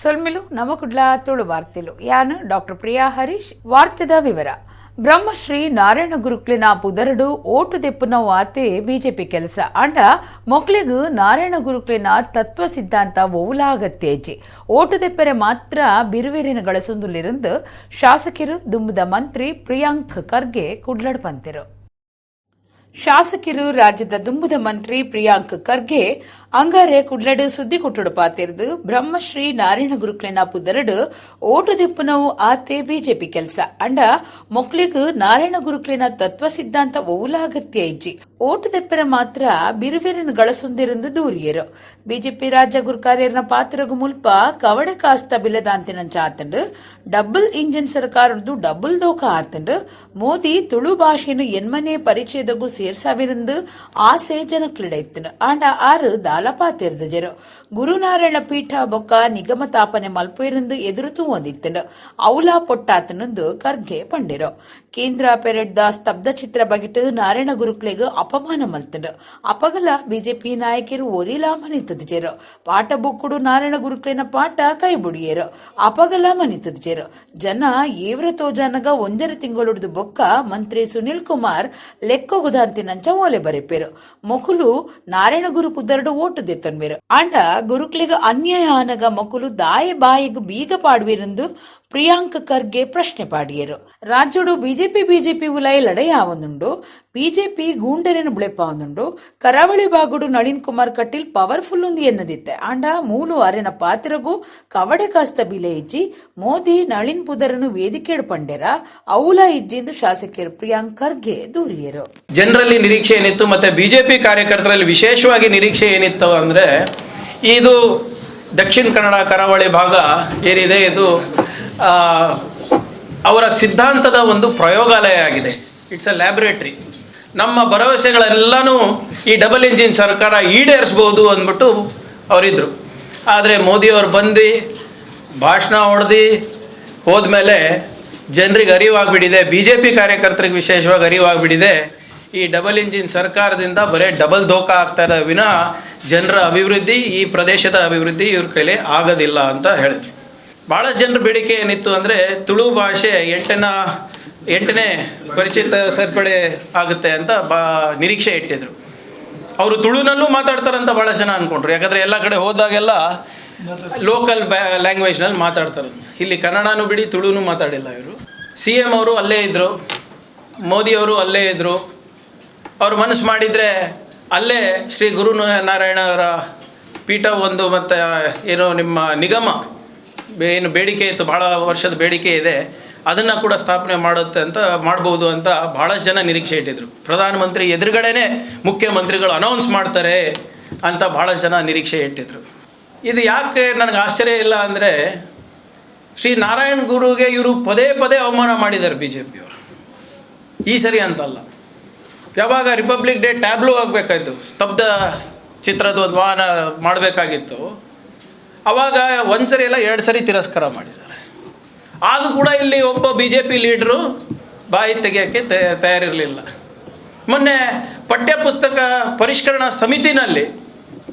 ಸೊಲ್ಮಿಲು ನಮಕುಡ್ಲ ತುಳು ವಾರ್ತೆಲು. ಯಾನ್ ಡಾಕ್ಟರ್ ಪ್ರಿಯಾ ಹರೀಶ್. ವಾರ್ತೆದ ವಿವರ. ಬ್ರಹ್ಮಶ್ರೀ ನಾರಾಯಣ ಗುರುಕ್ಲೆನ ಪುದರುಡು ಓಟು ದೆಪ್ಪುನ ವಾತೆ ಬಿಜೆಪಿ ಕೆಲಸ ಆಂಡ ಮೊಕ್ಲೆಗ್ ನಾರಾಯಣ ಗುರುಕ್ಲೆನ ತತ್ವ ಸಿದ್ಧಾಂತ ಒವುಲ ಅಗತ್ಯ. ಓಟು ದೆಪ್ಪರೆ ಮಾತ್ರ ಬಿರುವೆರಿನ ಗಳಸೊಂದುಲ್ಲಿರಂದು ಶಾಸಕರು ದುಂಬುದ ಮಂತ್ರಿ ಪ್ರಿಯಾಂಕ್ ಖರ್ಗೆ ಕುಡ್ಲಡ್ ಪಂತೆರು. ಶಾಸಕರು ರಾಜ್ಯದ ದುಂಬುದ ಮಂತ್ರಿ ಪ್ರಿಯಾಂಕ್ ಖರ್ಗೆ ಅಂಗಾರೆ ಕುಡ್ಲಡ್ ಸುದ್ದಿ ಕೊಟ್ಟುಡು ಪಾತೆರ್ದು, ಬ್ರಹ್ಮಶ್ರೀ ನಾರಾಯಣ ಗುರುಕ್ಲೆನ ಪುದರಡು ಓಟು ದೆಪ್ಪುನವು ಆತೆ ಬಿಜೆಪಿ ಕೆಲಸ ಅಂಡ ಮೊಕ್ಲೆಗ್ ನಾರಾಯಣ ಗುರುಕ್ಲೆನ ತತ್ವ ಸಿದ್ಧಾಂತ ಒವುಲ ಅಗತ್ಯ ಇಜ್ಜಿ, ಓಟು ದೆಪ್ಪರೆ ಮಾತ್ರ ಬಿರುವೆರನ್ ಗಳಸೊಂದಿರಂದು ದೂರಿಯರು. ಬಿಜೆಪಿ ರಾಜ್ಯ ಗುರ್ಕಾರ್ಯರ್ನ ಪಾತ್ರಗು ಮುಲ್ಪ ಕವಡೆ ಕಾಸ್ತ ಬಿಲೆದಾಂತಿನಂಚ ಆತಂಡು, ಡಬಲ್ ಇಂಜಿನ್ ಸರ್ಕಾರದ್ದು ಡಬಲ್ ದೋಖ ಆತಂಡು, ಮೋದಿ ತುಳು ಭಾಷೆನು ಎನ್ಮನೆ ಪರಿಚಯದಗು ಸೇರ್ಸಾವಿರಂದು ಆಸೆ ಜನಕ್ಲಿಡ ಇತ್ತನು ಆಂಡ ಆರು ದಾಲ ಪಾತೆರ್ದಜರು. ಗುರುನಾರಾಯಣ ಪೀಠ ಬೊಕ್ಕ ನಿಗಮ ತಾಪನೆ ಮಲ್ಪುಯಿರಂದು ಎದುರು ತೂವೊಂದಿತ್ತನು, ಔಲಾ ಪೊಟ್ಟಾತನಂದು ಖರ್ಗೆ ಪಂಡಿರು. ಕೇಂದ್ರ ಪೆರೆಡ್ದ ಸ್ತಬ್ಧ ಚಿತ್ರ ಬಗೆಟ್ ನಾರಾಯಣ ಗುರುಕ್ಲೆಗ್ ಅಪಮಾನ ಮಲ್ತಂಡು. ಅಪಗಲ ಬಿಜೆಪಿ ನಾಯಕರು ಒರಿಲಾ ಮನಿತದಿಜೆರು. ಪಾಠ ಬುಕ್ಕುಡು ನಾರಾಯಣ ಗುರುಕ್ಲೆನ ಪಾಠ ಕೈ ಬುಡಿಯೇರು, ಅಪಗಲ ಮನಿತದಿಜೆರು. ಜನ ಏವ್ರ ತೋಜಾನಗ 1.5 ತಿಂಗಳುಡ್ದು ಬೊಕ್ಕ ಮಂತ್ರಿ ಸುನಿಲ್ ಕುಮಾರ್ ಲೆಕ್ಕೊಗುದಾಂತಿನಂಚ ಓಲೆ ಬರೆಪೇರು. ಮೊಕುಲು ನಾರಾಯಣ ಗುರು ಪುದರ್ಡು ಓಟು ದೆತ್ತನ್ವೇರು ಆಂಡ ಗುರುಕ್ಲೆಗ್ ಅನ್ಯಾಯ ಆನಗ ಮೊಕುಲು ದಾಯ ಬಾಯಿಗ್ ಬೀಗ ಪಾಡುವಿರಂದು ಪ್ರಿಯಾಂಕ್ ಖರ್ಗೆ ಪ್ರಶ್ನೆ ಪಾಡಿಯರು. ರಾಜ್ಯಡು ಬಿಜೆಪಿ ಬಿಜೆಪಿ ಉಲಾಯಿ ಲಡೈ ಆವೊಂದುಂಡು. ಬಿಜೆಪಿ ಗೂಂಡರೆನ್ ಬುಳೆಪಾವೊಂದುಂಡು. ಕರಾವಳಿ ಬಾಗುಡು ನಳಿನ್ ಕುಮಾರ್ ಕಟೀಲ್ ಪವರ್ಫುಲ್ ಉಂದು ಎನ್ನದಿತ್ತೆ ಆಂಡ ಮೂಲು ಅರೆನ ಪಾತ್ರಗು ಕವಡೆ ಕಾಸ್ತ ಬಿಲೆ ಇಜ್ಜಿ. ಮೋದಿ ನಳಿನ್ ಪುದರನು ವೇದಿಕೆಡು ಪಂಡೆರ, ಔಲ ಇಜ್ಜಿಂದು ಶಾಸಕರು ಪ್ರಿಯಾಂಕ್ ಖರ್ಗೆ ದೂರಿಯರು. ಜನರಲ್ಲಿ ನಿರೀಕ್ಷೆ ಏನಿತ್ತು ಮತ್ತು ಬಿಜೆಪಿ ಕಾರ್ಯಕರ್ತರಲ್ಲಿ ವಿಶೇಷವಾಗಿ ನಿರೀಕ್ಷೆ ಏನಿತ್ತು ಅಂದರೆ, ಇದು ದಕ್ಷಿಣ ಕನ್ನಡ ಕರಾವಳಿ ಭಾಗ ಏನಿದೆ, ಇದು ಅವರ ಸಿದ್ಧಾಂತದ ಒಂದು ಪ್ರಯೋಗಾಲಯ ಆಗಿದೆ. It's a laboratory. ನಮ್ಮ ಭರವಸೆಗಳೆಲ್ಲನೂ ಈ ಡಬಲ್ ಇಂಜಿನ್ ಸರ್ಕಾರ ಈಡೇರಿಸ್ಬೋದು ಅಂದ್ಬಿಟ್ಟು ಅವರಿದ್ದರು. ಆದರೆ ಮೋದಿಯವರು ಬಂದು ಭಾಷಣ ಹೊಡೆದು ಹೋದ್ಮೇಲೆ ಜನರಿಗೆ ಅರಿವಾಗ್ಬಿಟ್ಟಿದೆ, ಬಿಜೆಪಿ ಕಾರ್ಯಕರ್ತರಿಗೆ ವಿಶೇಷವಾಗಿ ಅರಿವಾಗ್ಬಿಟ್ಟಿದೆ. ಈ ಡಬಲ್ ಇಂಜಿನ್ ಸರ್ಕಾರದಿಂದ ಬರೇ ಡಬಲ್ ಧೋಕಾ ಆಗ್ತಾ ಇದೆ ವಿನಃ ಜನರ ಅಭಿವೃದ್ಧಿ, ಈ ಪ್ರದೇಶದ ಅಭಿವೃದ್ಧಿ ಇವ್ರ ಕೈಲಿ ಆಗೋದಿಲ್ಲ ಅಂತ ಹೇಳಿದ್ರು. ಭಾಳಷ್ಟು ಜನರ ಬೇಡಿಕೆ ಏನಿತ್ತು ಅಂದರೆ, ತುಳು ಭಾಷೆ ಎಂಟನೇ ಪರಿಚಿತ ಸೇರ್ಪಡೆ ಆಗುತ್ತೆ ಅಂತ ನಿರೀಕ್ಷೆ ಇಟ್ಟಿದ್ರು. ಅವರು ತುಳುನಲ್ಲೂ ಮಾತಾಡ್ತಾರಂತ ಭಾಳ ಜನ ಅಂದ್ಕೊಂಡ್ರು. ಯಾಕಂದರೆ ಎಲ್ಲ ಕಡೆ ಹೋದಾಗೆಲ್ಲ ಲೋಕಲ್ ಲ್ಯಾಂಗ್ವೇಜ್ನಲ್ಲಿ ಮಾತಾಡ್ತಾರೆ. ಇಲ್ಲಿ ಕನ್ನಡನೂ ಬಿಡಿ, ತುಳುನೂ ಮಾತಾಡಿಲ್ಲ ಇವರು. ಸಿಎಂ ಅವರು ಅಲ್ಲೇ ಇದ್ದರು, ಮೋದಿಯವರು ಅಲ್ಲೇ ಇದ್ದರು. ಅವರು ಮನಸ್ಸು ಮಾಡಿದರೆ ಅಲ್ಲೇ ಶ್ರೀ ಗುರು ನಾರಾಯಣ ಅವರ ಪೀಠ ಒಂದು ಮತ್ತು ಏನು ನಿಮ್ಮ ನಿಗಮ ಏನು ಬೇಡಿಕೆ ಇತ್ತು, ಭಾಳ ವರ್ಷದ ಬೇಡಿಕೆ ಇದೆ, ಅದನ್ನು ಕೂಡ ಸ್ಥಾಪನೆ ಮಾಡುತ್ತೆ ಅಂತ ಮಾಡ್ಬೋದು ಅಂತ ಭಾಳಷ್ಟು ಜನ ನಿರೀಕ್ಷೆ ಇಟ್ಟಿದ್ರು. ಪ್ರಧಾನಮಂತ್ರಿ ಎದುರುಗಡೆನೇ ಮುಖ್ಯಮಂತ್ರಿಗಳು ಅನೌನ್ಸ್ ಮಾಡ್ತಾರೆ ಅಂತ ಭಾಳಷ್ಟು ಜನ ನಿರೀಕ್ಷೆ ಇಟ್ಟಿದ್ರು. ಇದು ಯಾಕೆ ನನಗೆ ಆಶ್ಚರ್ಯ ಇಲ್ಲ ಅಂದರೆ, ಶ್ರೀ ನಾರಾಯಣ ಗುರುಗೆ ಇವರು ಪದೇ ಪದೇ ಅವಮಾನ ಮಾಡಿದ್ದಾರೆ ಬಿಜೆಪಿಯವರು. ಈ ಸರಿ ಅಂತಲ್ಲ. ಯಾವಾಗ ರಿಪಬ್ಲಿಕ್ ಡೇ ಟ್ಯಾಬ್ಲೂ ಆಗಬೇಕಾಯ್ತು, ಸ್ತಬ್ಧ ಚಿತ್ರದ ಒಂದು ವಾಹನ ಮಾಡಬೇಕಾಗಿತ್ತು, ಆವಾಗ ಒಂದು ಸರಿ ಅಲ್ಲ, ಎರಡು ಸರಿ ತಿರಸ್ಕಾರ ಮಾಡಿದ್ದಾರೆ. ಆಗ ಕೂಡ ಇಲ್ಲಿ ಒಬ್ಬ ಬಿಜೆಪಿ ಲೀಡ್ರು ಬಾಯಿ ತೆಗೆಯೋಕ್ಕೆ ತಯಾರಿರಲಿಲ್ಲ. ಮೊನ್ನೆ ಪಠ್ಯಪುಸ್ತಕ ಪರಿಷ್ಕರಣಾ ಸಮಿತಿನಲ್ಲಿ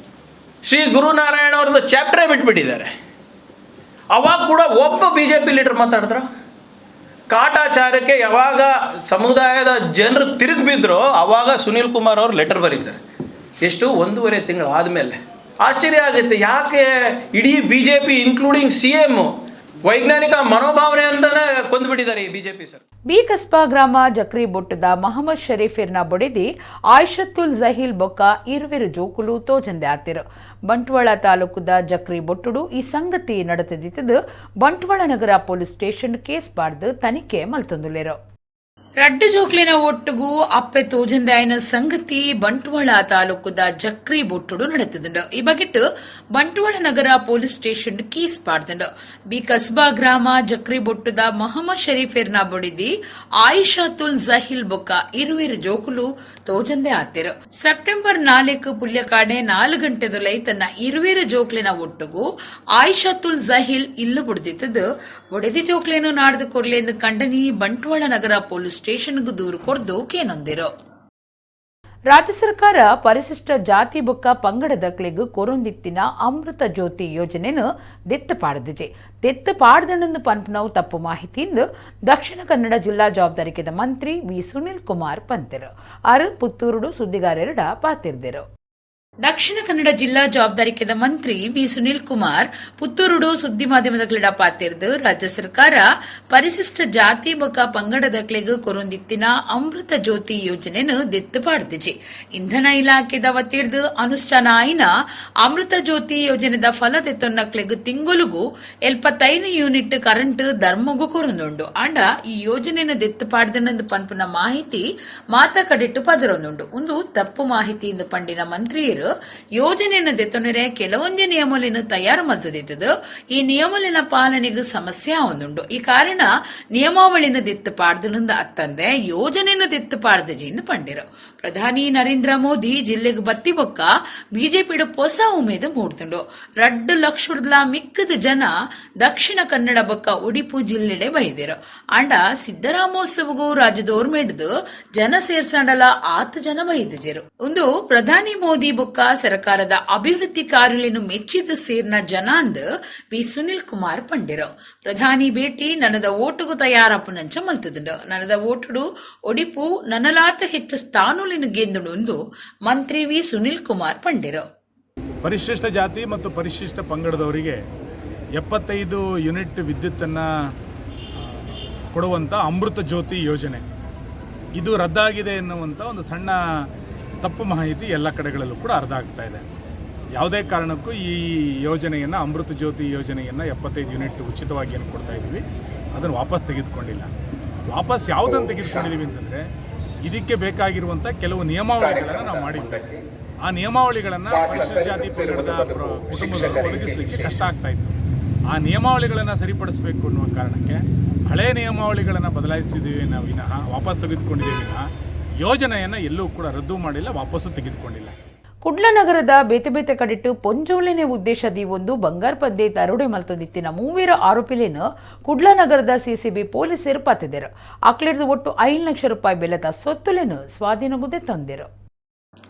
ಶ್ರೀ ಗುರುನಾರಾಯಣ ಅವ್ರದ್ದು ಚಾಪ್ಟ್ರೇ ಬಿಟ್ಬಿಟ್ಟಿದ್ದಾರೆ. ಅವಾಗ ಕೂಡ ಒಬ್ಬ ಬಿಜೆಪಿ ಲೀಡರ್ ಮಾತಾಡಿದ್ರು? ಕಾಟಾಚಾರಕ್ಕೆ ಯಾವಾಗ ಸಮುದಾಯದ ಜನರು ತಿರುಗಿ ಬಿದ್ದರೋ ಆವಾಗ ಸುನೀಲ್ ಕುಮಾರ್ ಅವರು ಲೆಟರ್ ಬರೀತಾರೆ. ಎಷ್ಟು 1.5 ತಿಂಗಳು ಆದಮೇಲೆ. ಆಶ್ಚರ್ಯ ಆಗುತ್ತೆ, ಯಾಕೆ ಇಡೀ ಬಿಜೆಪಿ ಇನ್ಕ್ಲೂಡಿಂಗ್ ಸಿಎಮ್ ವೈಜ್ಞಾನಿಕ ಮನೋಭಾವನೆ ಅಂತಾನೆ ಕೊಂದ್ಬಿಟ್ಟಿದ್ದಾರೆ ಈ ಬಿಜೆಪಿ ಸರ್. ಬಿ ಕಸ್ಬಾ ಗ್ರಾಮ ಜಕ್ರಿ ಬೊಟ್ಟದ ಮಹಮ್ಮದ್ ಶರೀಫಿರ್ನ ಬೊಡೆದಿ ಆಯಿಷತ್ತುಲ್ ಜಹೀಲ್ ಬೊಕ್ಕ ಇರುವೆರು ಜೋಕುಲು ತೋಜಂದೆ ಆತಿರು. ಬಂಟ್ವಾಳ ತಾಲೂಕುದ ಜಕ್ರಿ ಬೊಟ್ಟುಡು ಈ ಸಂಗತಿ ನಡೆದಿದ್ದು, ಬಂಟ್ವಾಳ ನಗರ ಪೊಲೀಸ್ ಸ್ಟೇಷನ್ ಕೇಸ್ ಬಾರ್ದು ತನಿಖೆ ಮಲ್ತೊಂದುಲ್ಲೆರು. ರಡ್ಡು ಜೋಕ್ಲಿನ ಒಟ್ಟುಗು ಅಪ್ಪೆ ತೋಜಂದೆ ಆಯ್ನ ಸಂಗತಿ ಬಂಟ್ವಾಳ ತಾಲೂಕುದ ಜಕ್ರಿ ಬೊಟ್ಟುಡು ನಡೆತದುಂಡು. ಈ ಬಗೆಟ್ ಬಂಟ್ವಾಳ ನಗರ ಪೊಲೀಸ್ ಸ್ಟೇಷನ್ ಕೇಸ್ ಪಾಡ್ದುಂಡು. ಬಿ ಕಸ್ಬಾ ಗ್ರಾಮ ಜಕ್ರಿ ಬೊಟ್ಟುದ ಮೊಹಮ್ಮದ್ ಶರೀಫಿರ್ನ ಬೊಡಿದಿ ಆಯಿಷಾತುಲ್ ಜಹಿಲ್ ಬೊಕ್ಕ ಇರುವೆರು ಜೋಕುಲು ತೋಜಂದೆ ಆತಿರು. ಸೆಪ್ಟೆಂಬರ್ 4 ಪುಲ್ಯಕಾಡೆ 4 ಗಂಟೆದುಲೈ ತನ್ನ ಇರುವೆರು ಜೋಕ್ಲಿನ ಒಟ್ಟುಗು ಆಯಿಷಾತುಲ್ ಜಹಿಲ್ ಇಲ್ಲು ಬುಡ್ದಿತ್ತದು, ಬೊಡೆದಿ ಜೋಕ್ಲೇನು ನಾಡ್ದು ಕೊರ್ಲೆಂದು ಕಂಡನಿ ಬಂಟ್ವಾಳ ನಗರ ಪೊಲೀಸ್ ಸ್ಟೇಷನ್ಗೂ ದೂರು ಕೊರ್ದು ಕೇನೊಂದಿರು. ರಾಜ್ಯ ಸರ್ಕಾರ ಪರಿಶಿಷ್ಟ ಜಾತಿ ಬೊಕ್ಕ ಪಂಗಡದಕ್ಲೆಗ್ ಕೊರೊಂದಿತ್ತಿನ ಅಮೃತ ಜ್ಯೋತಿ ಯೋಜನೆನು ದೆತ್ತು ಪಾಡ್ದಿಜೆ. ದೆತ್ತು ಪಾಡ್ದಣಂದು ಪನ್ಪುನವು ತಪ್ಪು ಮಾಹಿತಿಯಿಂದ ದಕ್ಷಿಣ ಕನ್ನಡ ಜಿಲ್ಲಾ ಜವಾಬ್ದಾರಿಕೆದ ಮಂತ್ರಿ ವಿ ಸುನಿಲ್ ಕುಮಾರ್ ಪಂತೆರು. ಆರು ಪುತ್ತೂರುಡು ಸುದ್ದಿಗಾರರಡ ಪಾತಿರ್ದೆರು. ದಕ್ಷಿಣ ಕನ್ನಡ ಜಿಲ್ಲಾ ಜವಾಬ್ದಾರಿಕೆದ ಮಂತ್ರಿ ವಿ ಸುನಿಲ್ ಕುಮಾರ್ ಪುತ್ತೂರುಡು ಸುದ್ದಿ ಮಾಧ್ಯಮದ ಪಾತಿರ್ದು ರಾಜ್ಯ ಸರ್ಕಾರ ಪರಿಶಿಷ್ಟ ಜಾತಿ ಬೊಕ್ಕ ಪಂಗಡದಕ್ಲೆಗ್ ಕೊರೊಂದಿತ್ತಿನ ಅಮೃತ ಜ್ಯೋತಿ ಯೋಜನೆಯನ್ನು ದೆತ್ತು ಪಾಡ್ದಿಜಿ. ಇಂಧನ ಇಲಾಖೆದ ವತಿರ್ದು ಅನುಷ್ಠಾನ ಆಯಿನ ಅಮೃತ ಜ್ಯೋತಿ ಯೋಜನೆದ ಫಲ ತೆತ್ತೊನ್ನಕ್ಲೆಗ್ ತಿಂಗೊಲುಗು 75 ಯೂನಿಟ್ ಕರೆಂಟ್ ಧರ್ಮಗು ಕೊರೊಂದುಂಡು. ಆಂಡ ಈ ಯೋಜನೆಯನ್ನು ದೆತ್ತು ಪಾಡ್ದನಂದು ಪನ್ಪುನ ಮಾಹಿತಿ ಮಾತಾ ಕಡೆಟ್ಟು ಪದರೊಂದುಂಡು. ಒಂದು ತಪ್ಪು ಮಾಹಿತಿ ಎಂದು ಪಂಡಿನ ಮಂತ್ರಿಯರು ಯೋಜನೆಯನ್ನು ದೆತ್ತೊನರೆ ಕೆಲವೊಂದು ನಿಯಮಗಳನ್ನು ತಯಾರು ಮಲ್ತದಿತ್ತದು. ಈ ನಿಯಮಲಿನ ಪಾಲನೆಗೆ ಸಮಸ್ಯೆ ಆವೊಂದುಂಡು. ಈ ಕಾರಣ ನಿಯಮಾವಳಿನ ದೆತ್ತು ಪಾಡ್ದನಿಂದ ಅತ್ತಂದೆ ಯೋಜನೆಯನ್ನು ದೆತ್ತು ಪಾಡ್ದಜಿ ಎಂದು ಪಂಡಿರು. ಪ್ರಧಾನಿ ನರೇಂದ್ರ ಮೋದಿ ಜಿಲ್ಲೆಗೆ ಬತ್ತಿ ಬೊಕ್ಕ ಬಿಜೆಪಿಡು ಹೊಸ ಉಮೇದು ಮೂಡ್ತುಂಡು. 2 ಲಕ್ಷದ ಮಿಕ್ಕದ ಜನ ದಕ್ಷಿಣ ಕನ್ನಡ ಬೊಕ್ಕ ಉಡುಪು ಜಿಲ್ಲೆಡೆ ಬೈದಿರು. ಆಂಡ ಸಿದ್ದರಾಮೋತ್ಸವಗೂ ರಾಜ್ಯದೋರ್ಮೆಡ್ದು ಜನ ಸೇರ್ಸಂಡಲ ಆತ ಜನ ಬೈದಿಜರು. ಒಂದು ಪ್ರಧಾನಿ ಮೋದಿ ಬೊಕ್ಕ ಸರ್ಕಾರದ ಅಭಿವೃದ್ಧಿ ಕಾರ್ಯಗಳನ್ನು ಮೆಚ್ಚಿದ ಸೇರ್ನ ಜನಾಂದ್ ವಿ ಸುನಿಲ್ ಕುಮಾರ್ ಪಂಡಿರು. ಪ್ರಧಾನಿ ಭೇಟಿ ನನದ ಓಟುಗು ತಯಾರಪ್ಪುನಂಚ ಮಲ್ತದುಂಡು. ನನದ ಓಟುಡು ಒಡಿಪು ನನಲಾತ ಹೆಚ್ಚು ಸ್ಥಾನಲಿನ ಗೆಂದುಂಡು ಮಂತ್ರಿ ವಿ ಸುನಿಲ್ ಕುಮಾರ್ ಪಂಡಿರು. ಪರಿಶಿಷ್ಟ ಜಾತಿ ಮತ್ತು ಪರಿಶಿಷ್ಟ ಪಂಗಡದವರಿಗೆ 75 ಯೂನಿಟ್ ವಿದ್ಯುತ್ತನ್ನು ಕೊಡುವಂಥ ಅಮೃತ ಜ್ಯೋತಿ ಯೋಜನೆ ಇದು ರದ್ದಾಗಿದೆ ಎನ್ನುವಂಥ ಒಂದು ಸಣ್ಣ ತಪ್ಪು ಮಾಹಿತಿ ಎಲ್ಲ ಕಡೆಗಳಲ್ಲೂ ಕೂಡ ಅರ್ಧ ಆಗ್ತಾ ಇದೆ. ಯಾವುದೇ ಕಾರಣಕ್ಕೂ ಈ ಯೋಜನೆಯನ್ನು, ಅಮೃತ ಜ್ಯೋತಿ ಯೋಜನೆಯನ್ನು 75 ಯೂನಿಟ್ ಉಚಿತವಾಗಿ ಏನು ಕೊಡ್ತಾ ಇದ್ದೀವಿ ಅದನ್ನು ವಾಪಸ್ ತೆಗೆದುಕೊಂಡಿಲ್ಲ. ವಾಪಸ್ ಯಾವುದನ್ನು ತೆಗೆದುಕೊಂಡಿದ್ದೀವಿ ಅಂತಂದರೆ ಇದಕ್ಕೆ ಬೇಕಾಗಿರುವಂಥ ಕೆಲವು ನಿಯಮಾವಳಿಗಳನ್ನು ನಾವು ಮಾಡಿದ್ವಿ. ಆ ನಿಯಮಾವಳಿಗಳನ್ನು ಪರಿಶಿಷ್ಟ ಜಾತಿ ಪಂಗಡದ ಕುಟುಂಬದವರು ಒದಗಿಸಲಿಕ್ಕೆ ಕಷ್ಟ ಆಗ್ತಾಯಿತ್ತು. ಆ ನಿಯಮಾವಳಿಗಳನ್ನು ಸರಿಪಡಿಸಬೇಕು ಅನ್ನುವ ಕಾರಣಕ್ಕೆ ಹಳೆ ನಿಯಮಾವಳಿಗಳನ್ನು ಬದಲಾಯಿಸಿದ್ದೀವಿ ನಾವು ವಿನಃ, ವಾಪಸ್ ತೆಗೆದುಕೊಂಡಿದ್ದೀವಿ ವಿನಃ ಯೋಜನೆಯನ್ನು ಎಲ್ಲೂ ಕೂಡ ರದ್ದು ಮಾಡಿಲ್ಲ, ವಾಪಸ್ಸು ತೆಗೆದುಕೊಂಡಿಲ್ಲ. ಕುಡ್ಲ ನಗರದ ಬೇತೆ ಬೇತೆ ಕಡಿಟ್ಟು ಪೊಂಜೋಲಿನ ಉದ್ದೇಶದಿ ಒಂದು ಬಂಗಾರ ಪದ್ದೆ ತರುಡೆ ಮಲ್ತೊಂದಿತ್ತಿನ ಮೂವೇರ ಆರೋಪಿಲೇನು ಕುಡ್ಲ ನಗರದ ಸಿಸಿಬಿ ಪೊಲೀಸರು ಪತ್ತಿದರು. ಅಕ್ಲಿಡ್ದು ಒಟ್ಟು 5 ಲಕ್ಷ ರೂಪಾಯಿ ಬೆಲೆದ ಸೊತ್ತುಲೇನು ಸ್ವಾಧೀನಗುದೆ ತಂದಿರು.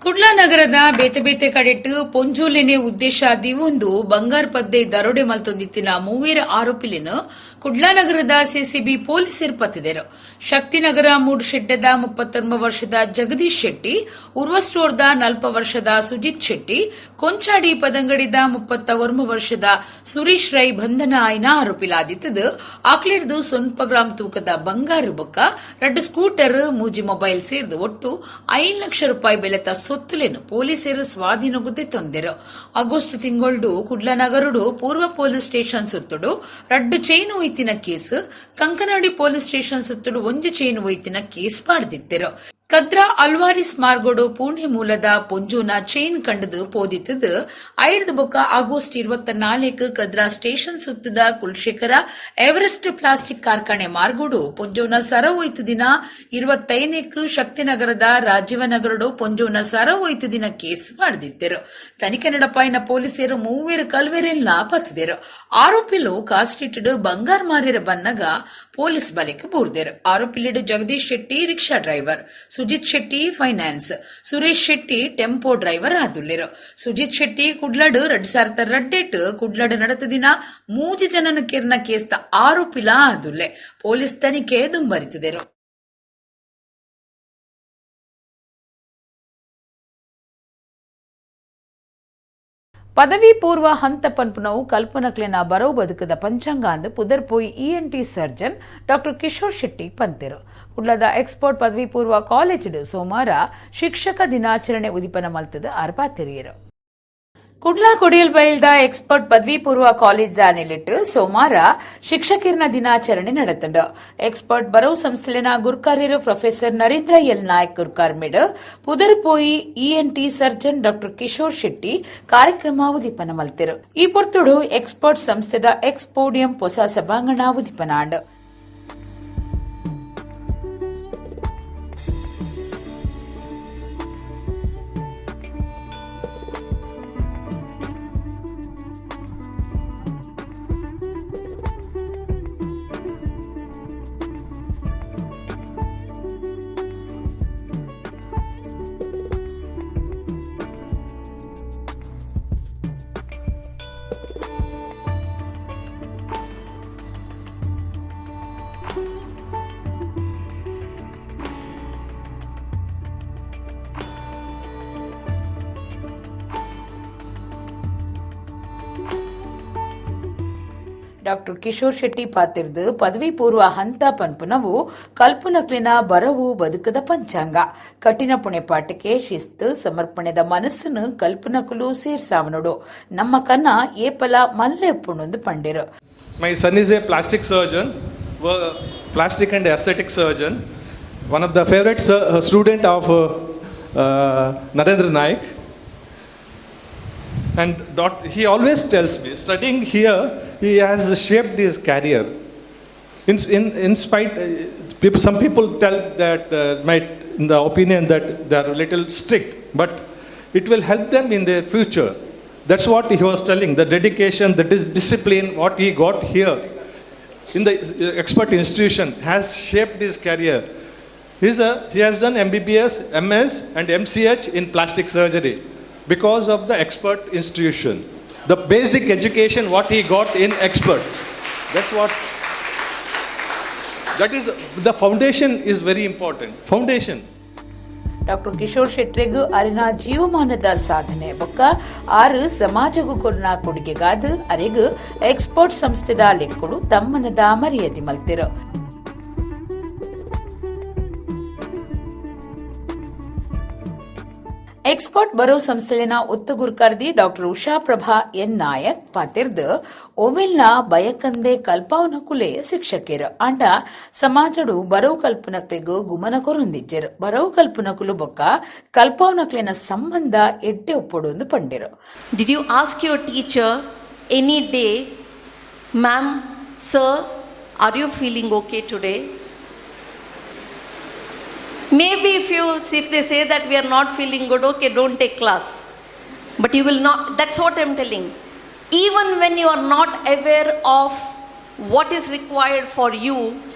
ಕುಡ್ಲ ನಗರದ ಬೇತೆ ಬೇತೆ ಕಡೆಟ್ಟು ಪೊಂಜೋಲಿನೆ ಉದ್ದೇಶ ದಿವೊಂದು ಬಂಗಾರ ಪದ್ದೆ ದರೋಡೆ ಮಲ್ತೊಂದಿತ್ತಿನ ಮೂವೇರ ಆರೋಪಿಲೇನು ಕುಡ್ಲ ನಗರದ ಸಿಸಿಬಿ ಪೊಲೀಸರು ಪತ್ತಿದರು. ಶಕ್ತಿನಗರ ಮೂಡುಶೆಡ್ಡದ 39 ವರ್ಷದ ಜಗದೀಶ್ ಶೆಟ್ಟಿ, ಉರ್ವಸ್ಟೋರ್ದ 40 ವರ್ಷದ ಸುಜಿತ್ ಶೆಟ್ಟಿ, ಕೊಂಚಾಡಿ ಪದಂಗಡಿದ 39 ವರ್ಷದ ಸುರೇಶ್ ರೈ ಬಂಧನ ಆಯ್ನ ಆರೋಪಿಲಾದಿತ್ತದು. ಆಕ್ಲಿಡ್ದು 0 ಗ್ರಾಂ ತೂಕದ ಬಂಗಾರು ಬೊಕ್ಕ 2 ಸ್ಕೂಟರ್, 3 ಮೊಬೈಲ್ ಸೇರಿದು ಒಟ್ಟು 5 ಲಕ್ಷ ರೂಪಾಯಿ ಬೆಲೆತ ಸೊತ್ತುಲೇನು ಪೊಲೀಸರು ಸ್ವಾಧೀನಗುದ್ದೆ ತಂದರು. ಆಗಸ್ಟ್ ತಿಂಗೊಳ್ಡು ಕುಡ್ಲ ನಗರುಡು ಪೂರ್ವ ಪೊಲೀಸ್ ಸ್ಟೇಷನ್ ಸುತ್ತುಡು 2 ಚೈನ್ ಒಯ್ತಿನ ಕೇಸ್, ಕಂಕನಾಡಿ ಪೊಲೀಸ್ ಸ್ಟೇಷನ್ ಸುತ್ತುಡು 1 ಚೈನ್ ಒಯ್ತಿನ ಕೇಸ್ ಪಾಡ್ದಿತ್ತರು. ಕದ್ರಾ ಅಲ್ವಾರಿಸ್ ಮಾರ್ಗೋಡು ಪುಣೆ ಮೂಲದ ಪೊಂಜುನ ಚೈನ್ ಕಂಡದು ಪೋದಿತ್ತದು. ಐದು ಬೊಕ್ಕ ಆಗಸ್ಟ್ 24 ಕದ್ರಾ ಸ್ಟೇಷನ್ ಸುತ್ತದ ಕುಲಶೇಖರ ಎವರೆಸ್ಟ್ ಪ್ಲಾಸ್ಟಿಕ್ ಕಾರ್ಖಾನೆ ಮಾರ್ಗೋಡು ಪೊಂಜೋನ ಸರ ಒಯ್ತು ದಿನ, 25 ಶಕ್ತಿನಗರದ ರಾಜೀವನಗರಡು ಪೊಂಜೋನ ಸರ ಒಯ್ತು ದಿನ ಕೇಸ್ ಮಾಡಿದಿದ್ದರು. ತನಿಖೆ ನಡಪಾಯಿನ ಪೊಲೀಸರು ಮೂವೇರು ಕಲ್ವೆರೆಲ್ಲ ಪತ್ತಿದರು. ಆರೋಪಿಲು ಕಾಸ್ಟ್ರೀಟ್ ಬಂಗಾರ್ ಮಾರಿರ ಬನ್ನಗ ಪೊಲೀಸ್ ಬಲೆಗೆ ಬೂರ್ದೆರು. ಆರೋಪಿಲಿಡು Jagadish Shetty rickshaw driver, Sujith Shetty finance, Suresh Shetty tempo driver ಆದುಲ್ಲೆರು. Sujith Shetty ಕುಡ್ಲಡು 2002 ಕುಡ್ಲಡು ನಡೆತ ದಿನ 3 ಜನನು ಕಿರ್ನ ಕೇಸ್ತ ಆರೋಪಿಲ ಆದುಲ್ಲೆ. ಪೊಲೀಸ್ ತನಿಖೆ ದುಂಬರಿತಿದರು. ಪದವಿ ಪೂರ್ವ ಹಂತ ಪನ್ಪುನವು ಕಲ್ಪನಕ್ಲೆನ ಬರವು ಬದುಕದ ಪಂಚಾಂಗ ಅಂದು ಪುದರ್ಪೋಯಿ ENT surgeon doctor Kishore Shetty ಪಂತೆರು. ಕುಡ್ಲದ ಎಕ್ಸ್ಪೋರ್ಟ್ ಪದವಿ ಪೂರ್ವ ಕಾಲೇಜಿಡು ಸೋಮವಾರ ಶಿಕ್ಷಕ ದಿನಾಚರಣೆ ಉದಿಪನ ಮಲ್ತದ ಆರ್ಪಾತಿರಿಯರು. ಕುಡ್ಲ ಕೊಡಿಯಲ್ಬೈಲ್ದ ಎಕ್ಸ್ಪರ್ಟ್ ಪದವಿ ಪೂರ್ವ ಕಾಲೇಜ್ ನಿಲಿಟ್ಟು ಸೋಮವಾರ ಶಿಕ್ಷಕಿರ್ನ ದಿನಾಚರಣೆ ನಡೆತಂಡು. ಎಕ್ಸ್ಪರ್ಟ್ ಬರವು ಸಂಸ್ಥೆಲಿನ ಗುರ್ಕಾರ್ಯರು ಪ್ರೊಫೆಸರ್ ನರೇಂದ್ರ ಎಲ್ ನಾಯಕ್ ಗುರ್ಕಾರ್ಮಿಡ್ ಪುದರ್ಪೋಯಿ ENT surgeon doctor Kishore Shetty ಕಾರ್ಯಕ್ರಮ ಉದೀಪನ ಮಲ್ತಿರು. ಈ ಪೊರ್ತುಡು ಎಕ್ಸ್ಪರ್ಟ್ ಸಂಸ್ಥೆದ ಎಕ್ಸ್ಪೋಡಿಯಂ ಹೊಸ ಸಭಾಂಗಣ ಉದೀಪನಾಂಡ್. ಡಾಕ್ಟರ್ ಕಿಶೋರ್ ಶೆಟ್ಟಿ ಪಾತಿರ್ದು ಪದವಿ ಪೂರ್ವ ಹಂತ ಪನ್ಪುನವು ಕಲ್ಪುನಕ್ಲಿನ ಬರವು ಬದುಕದ ಪಂಚಾಂಗ. ಕಠಿಣ ಪುಣೆಪಾಟಿಕೆ, ಶಿಸ್ತು, ಸಮರ್ಪಣೆದ ಮನಸ್ಸುನು ಕಲ್ಪನಕುಲು ಸೇರ್ಸಾವನುಡು ನಮ್ಮ ಕನ್ನ ಏಪಲ ಮಲ್ಲೆ ಪುಣೊಂದು ಪಂಡಿರು. My son is a plastic surgeon, plastic and aesthetic surgeon, one of the favorite student of Narendra Naik. And he always tells me, studying here, he has shaped his career. In spite, people, some people tell that, might, in the opinion that they are a little strict, but it will help them in their future. That's what he was telling, the dedication, the discipline, what he got here in the expert institution has shaped his career. He has done MBBS, MS and MCH in plastic surgery because of the expert institution. The basic education what he got in expert. That's what, that is, the foundation is very important. Foundation. Doctor Kishore ಶೆಟ್ರೆಗ್ ಅರಿನ ಜೀವಮಾನದ ಸಾಧನೆ ಬೊಕ್ಕ ಆರು ಸಮಾಜಗೂ ಕೊರ್ನ ಕೊಡುಗೆಗಾದ ಅರೆಗ್ expert ಸಂಸ್ಥೆದ ಲೆಕ್ಕುಡು ತಮ್ಮನದ ಮರ್ಯಾದೆ ಮಲ್ತಿರು. Expert ಬರೋ ಸಂಸ್ಥೆಲಿನ ಒತ್ತು ಗುರ್ಕಾರ್ದಿ ಡಾಕ್ಟರ್ ಉಷಾ ಪ್ರಭಾ ಎನ್ ನಾಯಕ್ ಪಾತಿರ್ದ್ ಒಮೆಲ್ನ ಬಯಕಂದೆ ಕಲ್ಪಾವನ ಕುಲೆ ಶಿಕ್ಷಕಿಯರು ಆಂಡ ಸಮಾಜಡು ಬರವು ಕಲ್ಪನಕ್ಲೆಗ್ ಗುಮನ ಕೊರೊಂದಿಜ್ಜೆರು. ಬರವು ಕಲ್ಪನಕುಲು ಬೊಕ್ಕ ಕಲ್ಪಾವನಕ್ಲೆನ ಸಂಬಂಧ ಎಡ್ಡೆ ಒಪ್ಪೊಡು ಎಂದು ಪಂಡಿರು. Did you ask your teacher any day, ma'am, sir, are you feeling okay today? Maybe if they say that we are not feeling good, okay, don't take class. But you will not, that's what I'm telling. Even when you are not aware of what is required for you,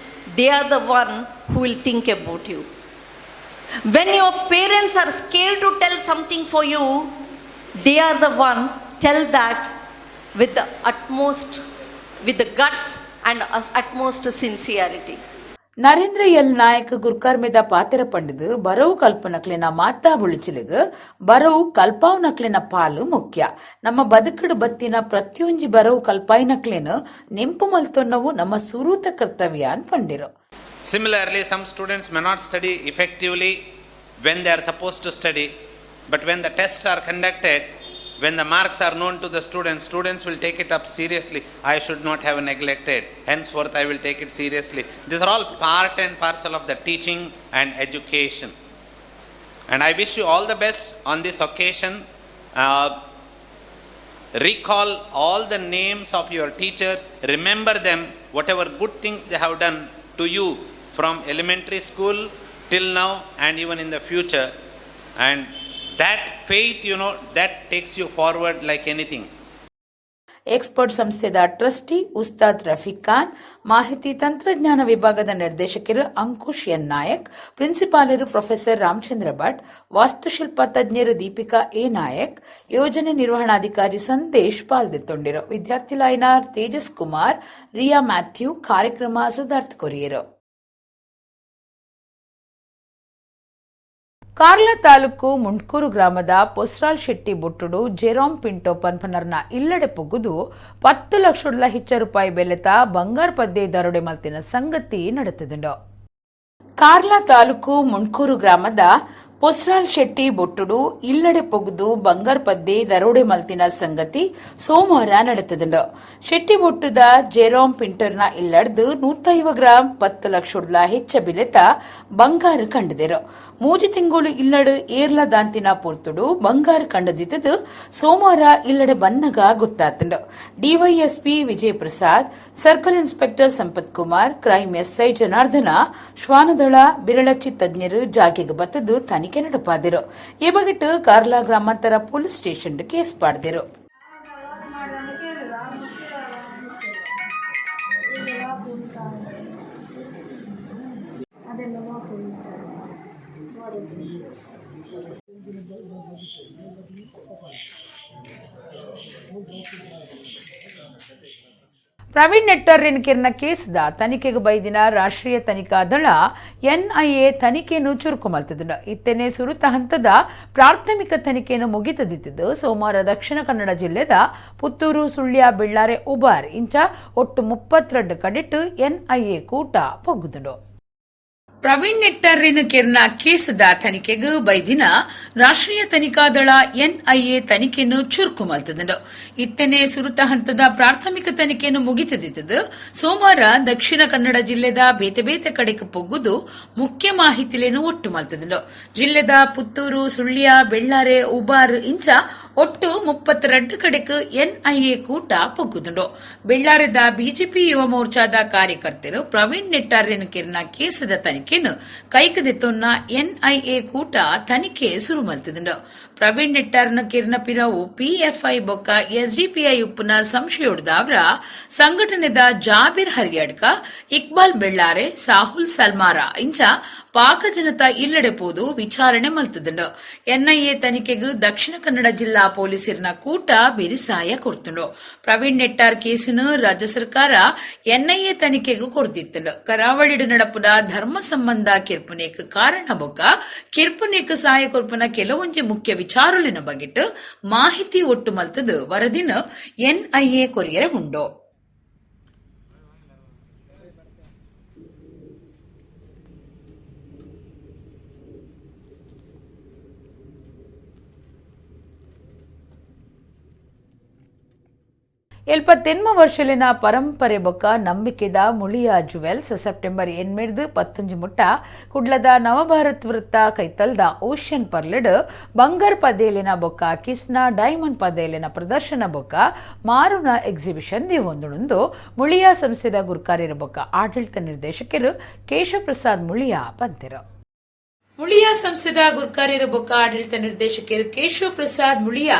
they are the one who will think about you. When your parents are scared to tell something for you, they are the one tell that with the utmost, with the guts and utmost sincerity. Narendra L Nayak ಗುರ್ಕರ್ಮೆದ ಪಾತೆರ ಪಂಡಿದು ಬರವು ಕಲ್ಪನಕ್ಲೆನ ಮಾತಾ ಬುಳಿಚಿಲಿಗ್ ಬರವು ಕಲ್ಪಾವನಕ್ಲೆನ ಪಾಲು ಮುಖ್ಯ. ನಮ್ಮ ಬದುಕಡು ಬತ್ತಿನ ಪ್ರತಿಯೊಂಜಿ ಬರವು ಕಲ್ಪಾಯಿನಕ್ಲೆನ ನೆಂಪು ಮಲ್ತೊನ್ನವು ನಮ್ಮ ಸುರೂತ ಕರ್ತವ್ಯ ಅಂತ ಪಂಡಿರು. Similarly, some students may not study effectively when they are supposed to study, but when the tests are conducted, when the marks are known to the students, students will take it up seriously. I should not have neglected. Henceforth, I will take it seriously. These are all part and parcel of the teaching and education. And I wish you all the best on this occasion. Recall all the names of your teachers, remember them, whatever good things they have done to you from elementary school till now and even in the future. And that faith, that takes you forward like anything. Expert ಸಂಸ್ಥೆದ trustee Ustad Rafiq Khan, ಮಾಹಿತಿ ತಂತ್ರಜ್ಞಾನ ವಿಭಾಗದ ನಿರ್ದೇಶಕರು ಅಂಕುಶ್ ಎನ್ Nayak, ಪ್ರಿನ್ಸಿಪಾಲರು professor Ramachandra Bhat, ವಾಸ್ತುಶಿಲ್ಪ ತಜ್ಞರು ದೀಪಿಕಾ ಎ ನಾಯಕ್, ಯೋಜನೆ ನಿರ್ವಹಣಾಧಿಕಾರಿ ಸಂದೇಶ್ ಪಾಲ್ದೆತ್ತೊಂಡಿರು. ವಿದ್ಯಾರ್ಥಿ ಲೈನಾರ್ ತೇಜಸ್ ಕುಮಾರ್, ರಿಯಾ ಮ್ಯಾಥ್ಯೂ ಕಾರ್ಯಕ್ರಮ ಸುಧಾರ್ಥ ಕೊರಿಯರು. ಕಾರ್ಲ ತಾಲೂಕು ಮುಂಡ್ಕೂರು ಗ್ರಾಮದ ಪೊಸ್ರಾಲ್ ಶೆಟ್ಟಿ ಬೊಟ್ಟುಡು ಜೆರಾಮ್ ಪಿಂಟೋ ಪನ್ಪನರ್ನ ಇಲ್ಲಡೆ ಪೊಗ್ಗುದು 10 ಲಕ್ಷ ಹೆಚ್ಚ ರೂಪಾಯಿ ಬೆಲೆತ ಬಂಗಾರ ಪದ್ದೆ ದರೋಡೆ ಮಲ್ತಿನ ಸಂಗತಿ ನಡೆತದುಂಡು. ಕಾರ್ಲ ತಾಲೂಕು ಮುಂಡ್ಕೂರು ಗ್ರಾಮದ ಪೊಸ್ರಾಲ್ ಶೆಟ್ಟಿ ಬೊಟ್ಟುಡು ಇಲ್ಲಡೆ ಪೊಗ್ಗುದು ಬಂಗಾರ ಪದ್ದೆ ದರೋಡೆ ಮಲ್ತಿನ ಸಂಗತಿ ಸೋಮವಾರ ನಡೆತದುಂಡು. ಶೆಟ್ಟಿ ಬೊಟ್ಟುದ ಜೆರಾಮ್ ಪಿಂಟರ್ನ ಇಲ್ಲಡ್ದು 150 ಗ್ರಾಂ 10 ಲಕ್ಷ ಹೆಚ್ಚ ಬಿಲೆತ ಬಂಗಾರ ಕಂಡದಿರು. ಮೂಜಿ ತಿಂಗಳು ಇಲ್ಲಡು ಏರ್ಲ ದಾಂತಿನ ಪೊರ್ತುಡು ಬಂಗಾರ ಕಂಡದಿತ್ತದು ಸೋಮವಾರ ಇಲ್ಲಡೆ ಬನ್ನಗ ಗೊತ್ತಾತುಂಡು. DYSP Vijay Prasad, circle inspector Sampath Kumar, crime SI Janardhana, ಶ್ವಾನದಳ, ಬಿರಳಚ್ಚಿ ತಜ್ಞರು ಜಾಗೆಗೆ ಬತ್ತದು ತನಿಖೆ ನಡಪಾದಿರು. ಈ ಬಗೆಟ್ ಕಾರ್ಲಾ ಗ್ರಾಮಾಂತರ ಪೊಲೀಸ್ ಸ್ಟೇಷನ್ ಕೇಸ್ ಪಾಡ್ದಿರು. ಪ್ರವೀಣ್ ನೆಟ್ಟರ್ರಿನ ಕಿರ್ನ ಕೇಸ್ದ ತನಿಖೆಗೆ ಬೈದಿನ ರಾಷ್ಟ್ರೀಯ ತನಿಖಾ ದಳ ಎನ್ಐಎ ತನಿಖೆಯನ್ನು ಚುರುಕು ಮಲ್ತದುಂಡು. ಇತ್ತನೆ ಸುರುತ ಹಂತದ ಪ್ರಾಥಮಿಕ ತನಿಖೆಯನ್ನು ಮುಗಿತದಿತ್ತಿದ್ದು ಸೋಮವಾರ ದಕ್ಷಿಣ ಕನ್ನಡ ಜಿಲ್ಲೆದ ಪುತ್ತೂರು, ಸುಳ್ಯ, ಬೆಳ್ಳಾರೆ, ಉಬಾರ್ ಇಂಚ ಒಟ್ಟು 32 ಕಡಿಟ್ಟು ಎನ್ಐಎ ಕೂಟ ಪೊಗ್ಗುದುಂಡು. ಪ್ರವೀಣ್ ನೆಟ್ಟರ್ರಿನ ಕಿರ್ನ ಕೇಸ್ದ ತನಿಖೆಗೆ ಬೈದಿನ ರಾಷ್ಟ್ರೀಯ ತನಿಖಾ ದಳ ಎನ್ಐಎ ತನಿಖೆಯನ್ನು ಚುರುಕು ಮಲ್ತದುಂಡು. ಇತ್ತನೆ ಸುರುತ ಹಂತದ ಪ್ರಾಥಮಿಕ ತನಿಖೆಯನ್ನು ಮುಗಿತದಿತ್ತದು ಸೋಮವಾರ ದಕ್ಷಿಣ ಕನ್ನಡ ಜಿಲ್ಲೆದ ಬೇತೆ ಬೇತೆ ಕಡೆಗೆ ಪೊಗ್ಗುದು ಮುಖ್ಯ ಮಾಹಿತಿಲೇನು ಒಟ್ಟು ಮಲ್ತದುಂಡು. ಜಿಲ್ಲೆದ ಪುತ್ತೂರು, ಸುಳ್ಯ, ಬೆಳ್ಳಾರೆ, ಉಬಾರ್ ಇಂಚ ಒಟ್ಟು 32 ಕಡೆಗೆ ಎನ್ಐಎ ಕೂಟ ಪೊಗ್ಗುದುಂಡು. ಬೆಳ್ಳಾರೆದ ಬಿಜೆಪಿ ಯುವ ಮೋರ್ಚಾದ ಕಾರ್ಯಕರ್ತರು ಪ್ರವೀಣ್ ನೆಟ್ಟಾರ್ರಿನ ಕಿರ್ನ ಕೇಸದ ತನಿಖೆ ಕೈಕದೆತ್ತೊನ್ನ ಎನ್ಐಎ ಕೂಟ ತನಿಖೆ ಶುರು ಮಲ್ತದುಂಡು. ಪ್ರವೀಣ್ ನೆಟ್ಟಾರ್ನ ಕಿರ್ನ ಪಿರವು ಪಿಎಫ್ಐ ಬೊಕ್ಕ ಎಸ್ಡಿಪಿಐ ಉಪ್ಪುನ ಸಂಶಯೊಡ್ದಾವ್ರ ಸಂಘಟನೆದ ಜಾಬೀರ್ ಹರಿಯಡ್ಕ, ಇಕ್ಬಾಲ್ ಬೆಳ್ಳಾರೆ, ಸಾಹುಲ್ ಸಲ್ಮಾರ ಇಂಚ ಪಾಕ ಜನತಾ ಇಲ್ಲಡೆ ಪೋದು ವಿಚಾರಣೆ ಮಲ್ತದುಂಡು. ಎನ್ಐಎ ತನಿಖೆಗೆ ದಕ್ಷಿಣ ಕನ್ನಡ ಜಿಲ್ಲಾ ಪೊಲೀಸರಿನ ಕೂಟ ಬಿರಿಸಾಯ ಕೊಡ್ತುಂಡು. ಪ್ರವೀಣ್ ನೆಟ್ಟಾರ್ ಕೇಸುನು ರಾಜ್ಯ ಸರ್ಕಾರ ಎನ್ಐಎ ತನಿಖೆಗೂ ಕೊಡ್ತಿತ್ತುಂಡು. ಕರಾವಳಿಡು ನಡಪುನ ಧರ್ಮ ಸಂಬಂಧ ಕಿರ್ಪುನೇಕ್ ಕಾರಣ ಬೊಕ್ಕ ಕಿರ್ಪುನೇಕ್ ಸಹಾಯ ಕೊರ್ಪುನ ಕೆಲವೊಂಜಿ ಮುಖ್ಯ ವಿಚಾರಲಿನ ಬಗೆಟ್ ಮಾಹಿತಿ ಒಟ್ಟು ಮಲ್ತದು ವರದಿನ ಎನ್ಐಎ ಕೊರಿಯರೆ ಉಂಡು. ಎಲ್ಪತ್ತೆನ್ಮ ವರ್ಷಲಿನ ಪರಂಪರೆ ಬೊಕ್ಕ ನಂಬಿಕೆದ ಮುಳಿಯ ಜುವೆಲ್ಸ್ ಸೆಪ್ಟೆಂಬರ್ 8 10 ಮುಟ್ಟ ಕುಡ್ಲದ ನವಭಾರತ್ ವೃತ್ತ ಕೈತಲ್ದ ಓಷನ್ ಪರ್ಲಡ್ ಬಂಗಾರ್ ಪದೇಲಿನ ಬೊಕ್ಕ ಕಿಸ್ನ ಡೈಮಂಡ್ ಪದೇಲಿನ ಪ್ರದರ್ಶನ ಬೊಕ್ಕ ಮಾರುನ ಎಕ್ಸಿಬಿಷನ್ ದಿವೊಂದುಂಡು ಮುಳಿಯ ಸಂಸ್ಥೆದ ಗುರ್ಕಾರ್ಯರ ಬೊಕ್ಕ ಆಡಳಿತ ನಿರ್ದೇಶಕರು ಕೇಶವಪ್ರಸಾದ್ ಮುಳಿಯ ಪಂತೆರು. ಮುಳಿಯ ಸಂಸ್ಥೆದ ಗುರ್ಕಾರ್ಯರ ಬೊಕ್ಕ ಆಡಳಿತ ನಿರ್ದೇಶಕರು ಕೇಶವ ಪ್ರಸಾದ್ ಮುಳಿಯ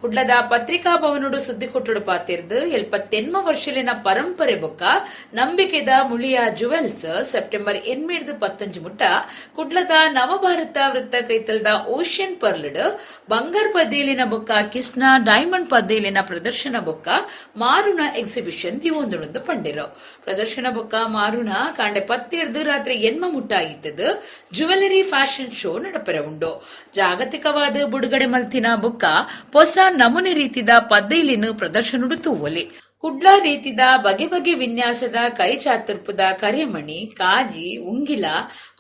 ಕುಡ್ಲದ ಪತ್ರಿಕಾ ಭವನೋಡು ಸುದ್ದಿ ಕೊಟ್ಟುಡು ಪಾತಿರ್ದು 78 ವರ್ಷಲಿನ ಪರಂಪರೆ ಬೊಕ್ಕ ನಂಬಿಕೆದ ಮುಳಿಯ ಜುವೆಲ್ಸ್ ಸೆಪ್ಟೆಂಬರ್ 8 10 ಮುಟ್ಟ ಕುಡ್ಲದ ನವಭಾರತ ವೃತ್ತ ಕೈತಲ್ದ ಓಷನ್ ಪರ್ಲ್ಡ್ ಬಂಗಾರ್ ಪದೇಲಿನ ಬೊಕ್ಕ ಕಿಸ್ನ ಡೈಮಂಡ್ ಪದೇಲಿನ ಪ್ರದರ್ಶನ ಬೊಕ್ಕ ಮಾರುನ ಎಕ್ಸಿಬಿಷನ್ ದಿವೊಂದುಂಡು ಪಂಡಿರು. ಪ್ರದರ್ಶನ ಬೊಕ್ಕ ಮಾರುನ ಕಾಂಡೆ 10 ರಾತ್ರಿ 8 ಮುಟ್ಟ ಆಗಿತ್ತದು ಜುವೆಲರಿ ಫ್ಯಾಷನ್ ಶೋ ನಡಪರೆ ಉಂಡು. ಜಾಗತಿಕವಾದ ಬುಡುಗಡೆ ಮಲ್ತಿನ ಬೊಕ್ಕ ಹೊಸ ನಮೂನೆ ರೀತಿದ ಪದ್ದೈಲಿನ ಪ್ರದರ್ಶನಡು ತೂವೊಲಿ. ಕುಡ್ಲ ರೀತಿದ ಬಗೆ ಬಗೆ ವಿನ್ಯಾಸದ ಕೈ ಚಾತುರ್ಪುದ ಕರೆಮಣಿ, ಕಾಜಿ, ಉಂಗಿಲ,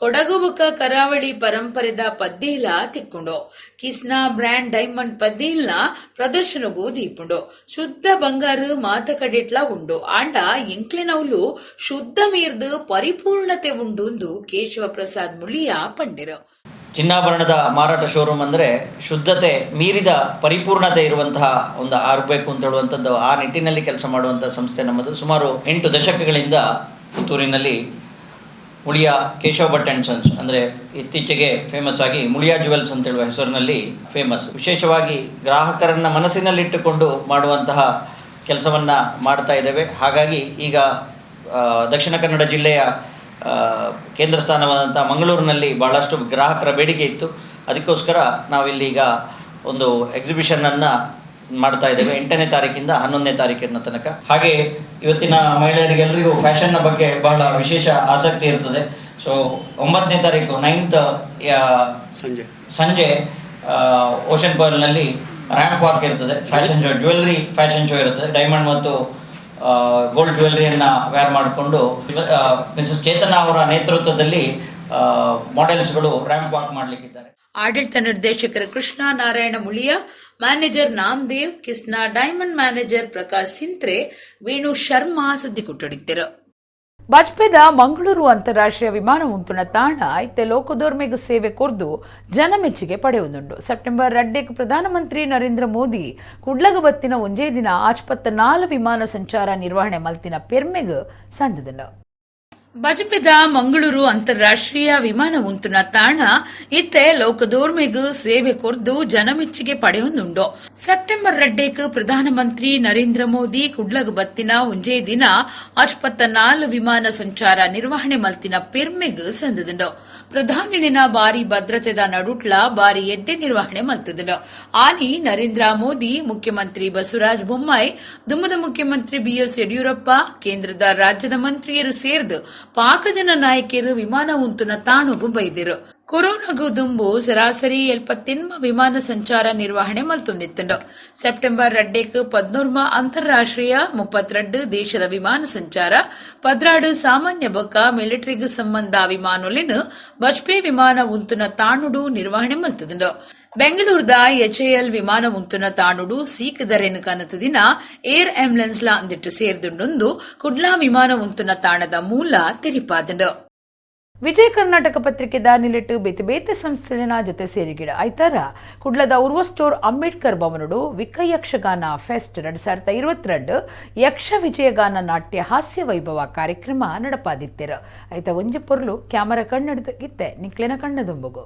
ಕೊಡಗು ಬೊಕ್ಕ ಕರಾವಳಿ ಪರಂಪರೆದ ಪದ್ದೇಲ ತಿಕ್ಕುಂಡು. ಕಿಸ್ನಾ ಬ್ರ್ಯಾಂಡ್ ಡೈಮಂಡ್ ಪದ್ದೇಲ್ನ ಪ್ರದರ್ಶನಗೂ ದೀಪುಂಡು. ಶುದ್ಧ ಬಂಗಾರು ಮಾತ ಕಡೆಟ್ಲ ಉಂಡು. ಆಂಡ ಎಂಕ್ಲೆನವ್ಲು ಶುದ್ಧ ಮೀರ್ದು ಪರಿಪೂರ್ಣತೆ ಉಂಡು ಕೇಶವ ಪ್ರಸಾದ್ ಮುಳಿಯ ಪಂಡಿರು. ಚಿನ್ನಾಭರಣದ ಮಾರಾಟ ಶೋರೂಮ್ ಅಂದರೆ ಶುದ್ಧತೆ ಮೀರಿದ ಪರಿಪೂರ್ಣತೆ ಇರುವಂತಹ ಒಂದು ಆಗಬೇಕು ಅಂತ ಹೇಳುವಂಥದ್ದು, ಆ ನಿಟ್ಟಿನಲ್ಲಿ ಕೆಲಸ ಮಾಡುವಂಥ ಸಂಸ್ಥೆ ನಮ್ಮದು. ಸುಮಾರು 8 ದಶಕಗಳಿಂದ ಪುತ್ತೂರಿನಲ್ಲಿ ಮುಳಿಯ ಕೇಶವ ಭಟ್ ಆ್ಯಂಡ್ ಸನ್ಸ್ ಅಂದರೆ ಇತ್ತೀಚೆಗೆ ಫೇಮಸ್ ಆಗಿ ಮುಳಿಯಾ ಜುವೆಲ್ಸ್ ಅಂತೇಳುವ ಹೆಸರಿನಲ್ಲಿ ಫೇಮಸ್. ವಿಶೇಷವಾಗಿ ಗ್ರಾಹಕರನ್ನು ಮನಸ್ಸಿನಲ್ಲಿಟ್ಟುಕೊಂಡು ಮಾಡುವಂತಹ ಕೆಲಸವನ್ನು ಮಾಡ್ತಾ ಇದ್ದೇವೆ. ಹಾಗಾಗಿ ಈಗ ದಕ್ಷಿಣ ಕನ್ನಡ ಜಿಲ್ಲೆಯ ಕೇಂದ್ರ ಸ್ಥಾನವಾದಂಥ ಮಂಗಳೂರಿನಲ್ಲಿ ಭಾಳಷ್ಟು ಗ್ರಾಹಕರ ಬೇಡಿಕೆ ಇತ್ತು. ಅದಕ್ಕೋಸ್ಕರ ನಾವಿಲ್ಲಿ ಈಗ ಒಂದು ಎಕ್ಸಿಬಿಷನನ್ನು ಮಾಡ್ತಾ ಇದ್ದೇವೆ 8ನೇ ತಾರೀಕಿಂದ 11ನೇ ತಾರೀಕಿನ ತನಕ. ಹಾಗೆ ಇವತ್ತಿನ ಮಹಿಳೆಯರಿಗೆಲ್ಲರಿಗೂ ಫ್ಯಾಷನ್ನ ಬಗ್ಗೆ ಬಹಳ ವಿಶೇಷ ಆಸಕ್ತಿ ಇರ್ತದೆ. ಸೊ 9ನೇ ತಾರೀಕು 9th ಸಂಜೆ ಓಷನ್ ಪರ್ಲ್ನಲ್ಲಿ ರ್ಯಾಂಪ್ ವಾಕ್ ಇರ್ತದೆ. Fashion show, jewellery fashion show ಇರ್ತದೆ. ಡೈಮಂಡ್ ಮತ್ತು ಗೋಲ್ಡ್ ಜ್ಯುವೆಲ್ರಿಯನ್ನು ವೇರ್ ಮಾಡಿಕೊಂಡು ಮಿಸಸ್ ಚೇತನಾ ಅವರ ನೇತೃತ್ವದಲ್ಲಿ ಮಾಡೆಲ್ಸ್ಗಳು ರ್ಯಾಂಪ್ ವಾಕ್ ಮಾಡಲಿಕ್ಕಿದ್ದಾರೆ. ಆಡಳಿತ ನಿರ್ದೇಶಕರು Krishna Narayana Muliya, manager Namdev, Kisna diamond manager Prakash Sintre, Venu Sharma ಸುದ್ದಿ ಕೊಟ್ಟಿದ್ದರು. ಬಾಜ್ಪೇದ ಮಂಗಳೂರು ಅಂತಾರಾಷ್ಟ್ರೀಯ ವಿಮಾನ ಉಂಟುನ ತಾಣ ಇತ್ತೆ ಲೋಕದೋರ್ಮೆಗ್ ಸೇವೆ ಕೊರ್ದು ಜನಮೆಚ್ಚುಗೆ ಪಡೆಯುವುದುಂಡು. ಸೆಪ್ಟೆಂಬರ್ 2 ಪ್ರಧಾನಮಂತ್ರಿ ನರೇಂದ್ರ ಮೋದಿ ಕುಡ್ಲಗ ಬತ್ತಿನ ಒಂಜೇ ದಿನ 54 ವಿಮಾನ ಸಂಚಾರ ನಿರ್ವಹಣೆ ಮಲ್ತಿನ ಪೆರ್ಮೆಗ್ ಸಂದದುಂಡು. ಬಜಪೆದ ಮಂಗಳೂರು ಅಂತಾರಾಷ್ಟ್ರೀಯ ವಿಮಾನ ಉಂತುನ ತಾಣ ಇತ್ತೆ ಲೋಕದೋರ್ಮೆಗ್ ಸೇವೆ ಕೊರ್ದು ಜನಮೆಚ್ಚುಗೆ ಪಡೆಯೊಂದುಂಡು. ಸೆಪ್ಟೆಂಬರ್ 2 ಪ್ರಧಾನಮಂತ್ರಿ ನರೇಂದ್ರ ಮೋದಿ ಕುಡ್ಲಗ್ ಬತ್ತಿನ ಒಂಜೇ ದಿನ 54 ವಿಮಾನ ಸಂಚಾರ ನಿರ್ವಹಣೆ ಮಲ್ತಿನ ಪೆರ್ಮೆಗ್ ಸಂದದುಂಡು. ಪ್ರಧಾನಿನ ಬಾರಿ ಭದ್ರತೆದ ನಡುಟ್ಲ ಬಾರಿ ಎಡ್ಡೆ ನಿರ್ವಹಣೆ ಮಲ್ತದುಂಡು. ಆನಿ ನರೇಂದ್ರ ಮೋದಿ, ಮುಖ್ಯಮಂತ್ರಿ ಬಸವರಾಜ ಬೊಮ್ಮಾಯಿ, ದುಮ್ಮದ ಮುಖ್ಯಮಂತ್ರಿ ಬಿಎಸ್ ಯಡಿಯೂರಪ್ಪ, ಕೇಂದ್ರದ ರಾಜ್ಯದ ಮಂತ್ರಿಯರು ಸೇರ್ದು ಪಾಕಜನ ನಾಯಕಿಯರು ವಿಮಾನ ಉಂತುನ ತಾಣುಗು ಬೈದಿರು. ಕೊರೋನಾಗು ದುಂಬು ಸರಾಸರಿ 70 ವಿಮಾನ ಸಂಚಾರ ನಿರ್ವಹಣೆ ಮಲ್ತೊಂದಿತ್ತುಂಡು. ಸೆಪ್ಟೆಂಬರ್ 2 14 ಅಂತಾರಾಷ್ಟ್ರೀಯ, 32 ದೇಶದ ವಿಮಾನ ಸಂಚಾರ, 12 ಸಾಮಾನ್ಯ ಬೊಕ್ಕ ಮಿಲಿಟರಿಗ್ ಸಂಬಂಧ ವಿಮಾನೊಲೆನ್ ಬಜ್ಪೆ ವಿಮಾನ ಉಂತುನ ತಾಣುಡು ನಿರ್ವಹಣೆ ಮಲ್ತದುಂಡು. ಬೆಂಗಳೂರುದ ಎಚ್ಎಎಲ್ ವಿಮಾನ ಉಂತುನ ತಾಣುಡು ಸೀಕದರೆನ್ ಕನತದಿನ ಏರ್ ಆಂಬ್ಯುಲೆನ್ಸ್ ಲ ಅಂದಿಟ್ಟು ಸೇರ್ದುಂಡೊಂದು ಕುಡ್ಲಾ ವಿಮಾನ ಉಂತುನ ತಾಣದ ಮೂಲ ತೆರಿಪಾದಂಡು. ವಿಜಯ ಕರ್ನಾಟಕ ಪತ್ರಿಕೆದ ನಿಲೆಟ್ಟು ಬೇತೆ ಬೇತೆ ಸಂಸ್ಥೆನ ಜೊತೆ ಸೇರಿಗಿಡ ಐತಾರ ಕುಡ್ಲದ ಉರ್ವ ಸ್ಟೋರ್ ಅಂಬೇಡ್ಕರ್ ಭವನಡು ವಿಕ ಯಕ್ಷಗಾನ ಫೆಸ್ಟ್ 2022 ಯಕ್ಷ ವಿಜಯಗಾನ ನಾಟ್ಯ ಹಾಸ್ಯ ವೈಭವ ಕಾರ್ಯಕ್ರಮ ನಡಪಾದಿತ್ತಿರು. ಐತ ಒಂಜಿ ಪೊರ್ಲು ಕ್ಯಾಮರಾ ಕಣ್ಣಡ್ದು ಇತ್ತೆ ನಿಕ್ಲೆನ ಕಣ್ಣದುಂಬುಗು.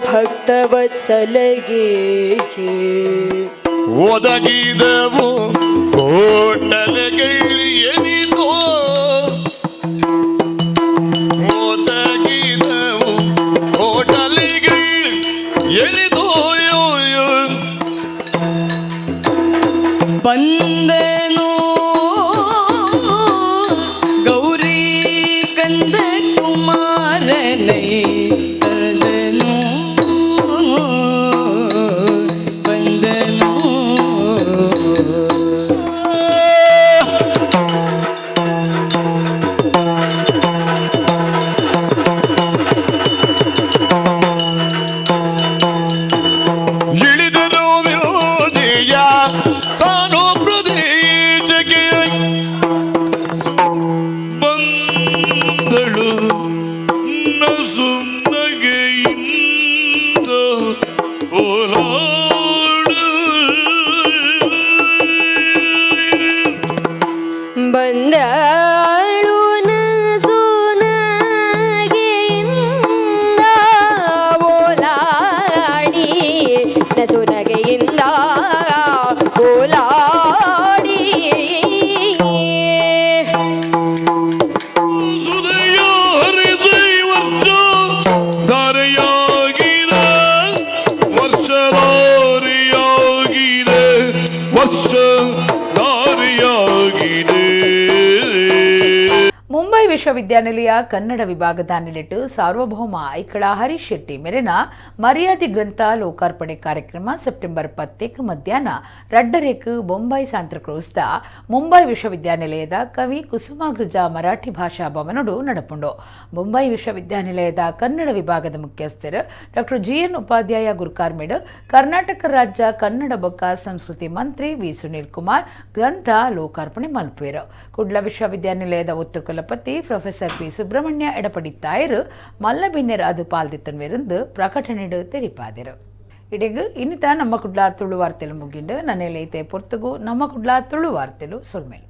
ಭಕ್ತವತ್ಸಲಗೆ ಒದಗಿದವು ಕೋಟಲೆಗಳಿಯನಿದೋ, ಒದಗಿದವು ಕೋಟಲೆಗಳು ಎನಿದೋ. ಬಂದನು ಗೌರಿ ಕಂದ ಕುಮಾರನೈ ತದನು ಬಂದನು. ಇಳಿದರು ವಿರೋಧಿಯ ಸಾನು ಪ್ರದೇಶಕ್ಕೆ ಬಂದಳು ನಸುನಗೆಯಿಂದ ಓಲಾಡು. ಬಂದಳು ನಸುನಗೆಯಿಂದ ಓಲಾಡಿ, ನಸುನಗೆಯಿಂದ ಓಲಾಡಿ. ಸುದೆಯ ಹರಿದೈ ವರ್ಷ ಧಾರೆಯಾಗಿದೆ, ವರ್ಷ ಧಾರೆಯಾಗಿದೆ, ವರ್ಷ ಧಾರೆಯಾಗಿದೆ. ಮುಂಬೈ ವಿಶ್ವವಿದ್ಯಾನಿಲಯ ಕನ್ನಡ ವಿಭಾಗದ ನಿಲೆಟ್ಟು ಸಾರ್ವಭೌಮ ಐಕಳ ಹರೀಶ್ ಶೆಟ್ಟಿ ಮೆರೆನ ಮರ್ಯಾದೆ ಗ್ರಂಥ ಲೋಕಾರ್ಪಣೆ ಕಾರ್ಯಕ್ರಮ ಸೆಪ್ಟೆಂಬರ್ 10 ಮಧ್ಯಾಹ್ನ 2:30 ಬೊಂಬೈ ಸಾಂತ್ರಕ್ರೂಸ್ದ ಮುಂಬೈ ವಿಶ್ವವಿದ್ಯಾನಿಲಯದ ಕವಿ ಕುಸುಮಾಗೃಜ ಮರಾಠಿ ಭಾಷಾ ಭವನಡು ನಡಪುಂಡು. ಬೊಂಬೈ ವಿಶ್ವವಿದ್ಯಾನಿಲಯದ ಕನ್ನಡ ವಿಭಾಗದ ಮುಖ್ಯಸ್ಥರು ಡಾಕ್ಟರ್ ಜಿಎನ್ ಉಪಾಧ್ಯಾಯ ಗುರ್ಕಾರ್ಮೆಡ್, ಕರ್ನಾಟಕ ರಾಜ್ಯ ಕನ್ನಡ ಬೊಕ್ಕ ಸಂಸ್ಕೃತಿ ಮಂತ್ರಿ ವಿ ಸುನೀಲ್ ಕುಮಾರ್ ಗ್ರಂಥ ಲೋಕಾರ್ಪಣೆ ಮಲ್ಪುವೆರು. ಕುಡ್ಲ ವಿಶ್ವವಿದ್ಯಾನಿಲಯದ ಒತ್ತು ಕುಲಪತಿ ಪ್ರೊಫೆಸರ್ ಪಿ ಸುಬ್ರಹ್ಮಣ್ಯ ಎಡಪಡಿತ್ತಾಯರು ಮಲ್ಲಬಿನ್ನೆರ್ ಅದು ಪಾಲ್ದಿತ್ತನ್ವೆருந்து ಪ್ರಕಟಣೆಡು ತೆರಿಪಾದಿರು. ಇಡೆಗು ಇನ್ನಿತ ನಮ್ಮ ಕುಡ್ಲ ತುಳು ವಾರ್ತೆಲು ಮುಗಿಂಡು. ನನ್ನೆಲೈತೆ ಪೊರ್ತುಗು ನಮ್ಮ ಕುಡ್ಲ ತುಳು ವಾರ್ತೆಲು ಸೊಲ್ಮೇಲು.